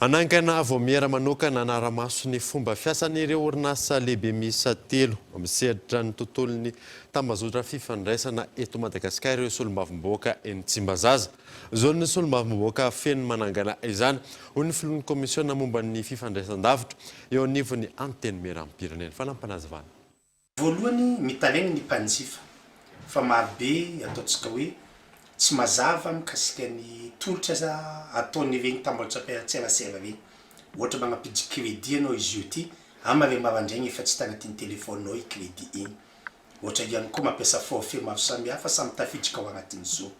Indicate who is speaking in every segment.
Speaker 1: Hanangana vaomiera manokana hanara-maso ny fomba fiasan'ireo orinasa lehibe miisa telo misehatra ny tontolon'ny tambazotra fifandraisana eto Madagasikara ireo solombavambahoaka eny Tsimbazaza. Zon'ny solombavambahoaka feno manangana izany, hoy ny filohan'ny kaomisiona momba ny fifandraisan-davitra eo anivon'ny Antenimierampirenena. Fanampinazavana.
Speaker 2: Voalohany, mitaraigny ny mpanjifa fa marobe ataontsika hoe tsy mazava mikasika ny tolotra ataon'iregny tambajotram-piserasera regny. Ohatra magnampiditry crédit anao izy io ty, amare maraindraigny efa tsy tagnatin'ny telefaoninao i crédit igny. Ohatra ihany koa mampiasa forfait maro samihafa samy tafiditra ao agnatin'izo.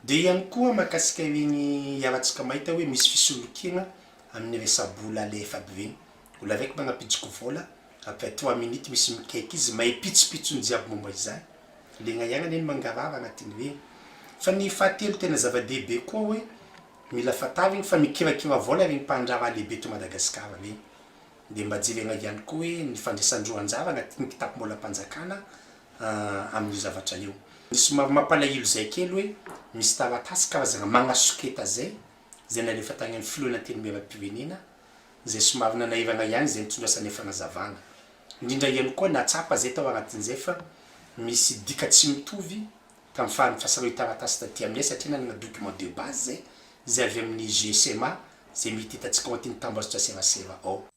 Speaker 2: Dia ihany koa mahakasika ireny iarahantsika mahita hoe misy fisolokiana amin'ny resa-bola alefa aby ireny. Olo araiky magnampiditra vola, après 3 minutes misy mikaiky izy mahay pitsopitsony jiaby momba izany. Legna ihany anie ny mangarahara agnatin'ireny. Fa ny fahatelo tena zava-dehibe koa hoe mila fantarigny fa mikirakira vola regny mpandraharaha lehibe eto Madagasikara regny. De mba jerena ihany koa hoe ny fandraisandreo anjara agnatin'ny kitapom-bolam-panjakana amin'io zavatra io. Somary mampalahelo zay kely hoe misy taratasy karazana magnasoketa zay nalefa tagny amin'ny filohan'ny Antenimierampirenena, zay somary nanahirana ihany zay nitondrasany fanazavana. Indrindra ihany koa natsapa zay tao anatin'izay fa misy dika tsy mitovy tamin'ny fahanifasana io taratasy taty aminay, satria nanana document de base zay avy amin'ny GSMA zay mety hitantsika ao anatin'ny tambazotra serasera ao.